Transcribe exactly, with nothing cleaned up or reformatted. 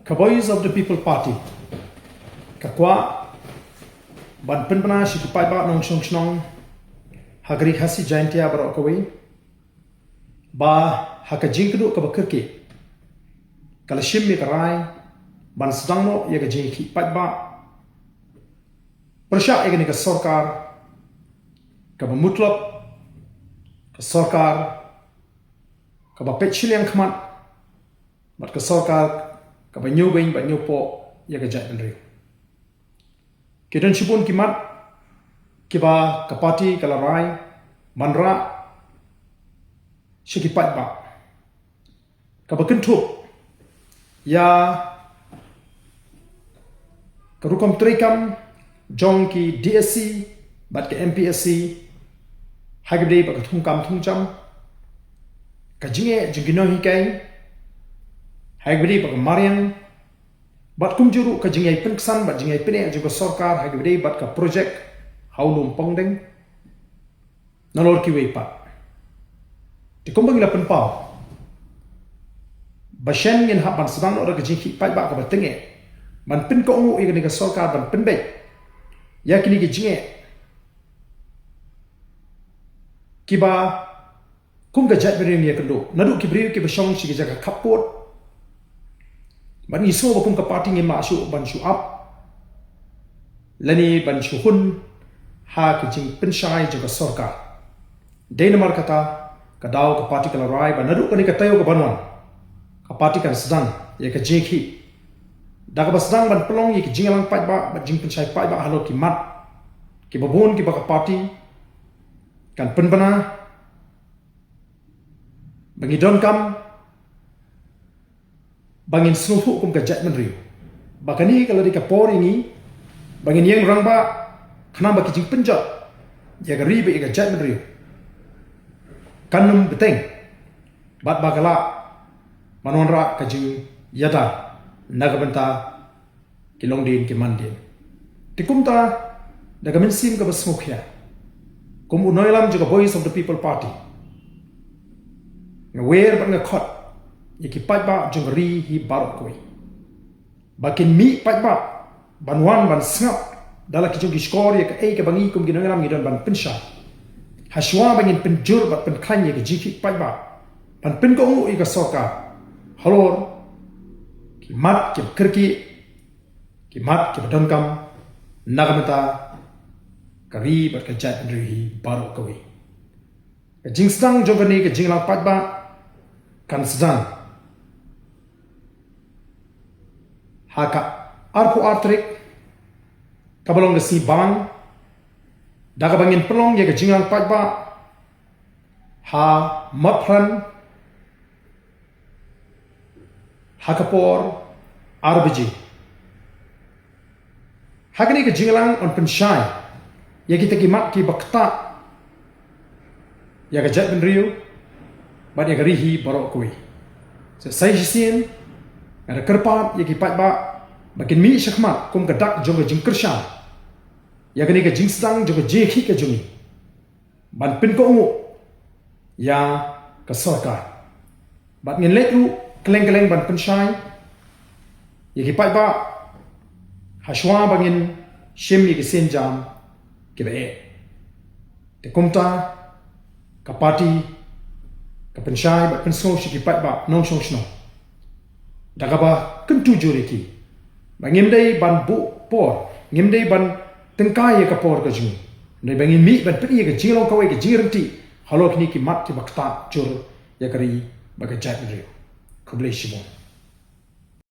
Ka Voice of the People Party ka kwah ban pynbna sha ki paidbah nongshong shnong ha ka ri Khasi Jaintia baroh kawei ba ha ka jingkynduh kaba kyrkieh ka la shim ïa ka rai ban sdang noh ïa ka jingïakhih paidbah pyrshah ïa kane ka sorkar kaba mutlop, ka sorkar kaba peit shiliang khmat, bad ka sorkar kaba ñiewbeiñ bad ñiewpoh ïa ka jaitbynriew. Ki don shibun ki mat kiba ka party ka la rai ban rah sha ki paidbah, kaba kynthup ïa ka rukom treikam jong ki DSC bad ka MPSC ha kaba ïadei bad ka thungkam thungjam, ka jingeh jong ki nonghikai ha kaba ïadei bad ka mariang, bad kumjuh ruh ka jingïai pynksan bad jingïai pyneh jong ka sorkar ha kaba ïadei bad ka projek ha u lum Pongdeng, nalor kiwei pat. Te kumba ngi la pynpaw ba shen ngin hap ban sdang noh da ka jingïakhih paidbah kaba tyngeh ban pynkohnguh ïa kane ka sorkar ban pynbeit ïa kine ki jingeh kiba kum ka jaitbynriew ngi ïakynduh, naduh ki briew kiba shong sha ki jaka khappud. Bad ngi sngew ba kum ka party ngim lah shuh ban shu ap lane ban shu hun ha ki jingpynshai jong ka sorkar. Dei namar kata ka daw ka party ka la rai ba naduh kane ka taïew kaban wan ka party kan sdang ïa ka jingïakhih da kaba sdang ban pynlong ïa ka jingïalang paidbah bad jingpynshai paidbah halor ki mat kiba bun kiba ka party kan pynbna ba ngi donkam ba ngin sngewthuh kum ka jaitbynriew ba kane ka la dei ka por ïa ngi ba ngin ïeng rangbah, khnang ba ki jingpynjot ïa ka ri bad ïa ka jaitbynriew kan ym bteng bad ba ka lah ban wanrah ka jingïada na ka bynta ki longdien ki mandien. Te kumta, da ka mynsiem kaba sngewkhia, kum u nongïalam jong ka Voice of the People Party, nga wer bad nga khot ïa ki paidbah jong ka ri hi baroh kawei ba kin mih paidbah ban wan ban sngap da la ki jong ki shkor ïa kaei kaba ngi kum ki nongïalam ngi don ban pynshai, ha shuwa ba ngin pynjur bad pynkhlaiñ ïa ka jingïakhih paidbah ban pynkohnguh ïa ka sorkar halor ki mat kiba kyrkieh, ki mat kiba donkam na ka bynta ka ri bad ka jaitbynriew hi baroh kawei. Ka jingsdang jong kane ka jingïalang paidbah kan sdang ha ka arphew ar tarik kaba long ka sngi Balang, da kaba ngin pynlong ïa ka jingïalang paidbah ha Motphran ha ka por ar baje. Ha kane ka jingïalang yn pynshai ïa kita ki mat kiba ktah ïa ka jaitbynriew bad ïa ka ri hi baroh kawei. Sa sa shisien nga da kyrpad ïa ki paidbah ba kin mih shakhmat kum ka dak jong ka jingkyrshan ïa kane ka jingsdang jong ka jingïakhih ka jong ngi ban pynkohnguh ïa ka sorkar. Bad ngin leit ruh kylleng kylleng ban pynshai ïa ki paidbah ha shuwa ba ngin shim ïa ki sienjam kiba eh. Te kumta ka party ka pynshai bad pynsngew sha ki paidbah nongshong shnong da kaba kyntu jur ïa ki ba ngim dei ban buh por, ngim dei ban tyngkai ïa ka por ka jong ngi. Ngim dei ba ngin mih ban pyni ïa ka jinglong kawei ka jingryntih halor kine ki mat kiba ktah jur ïa ka ri bad ka jaitbynriew. Khublei shibun.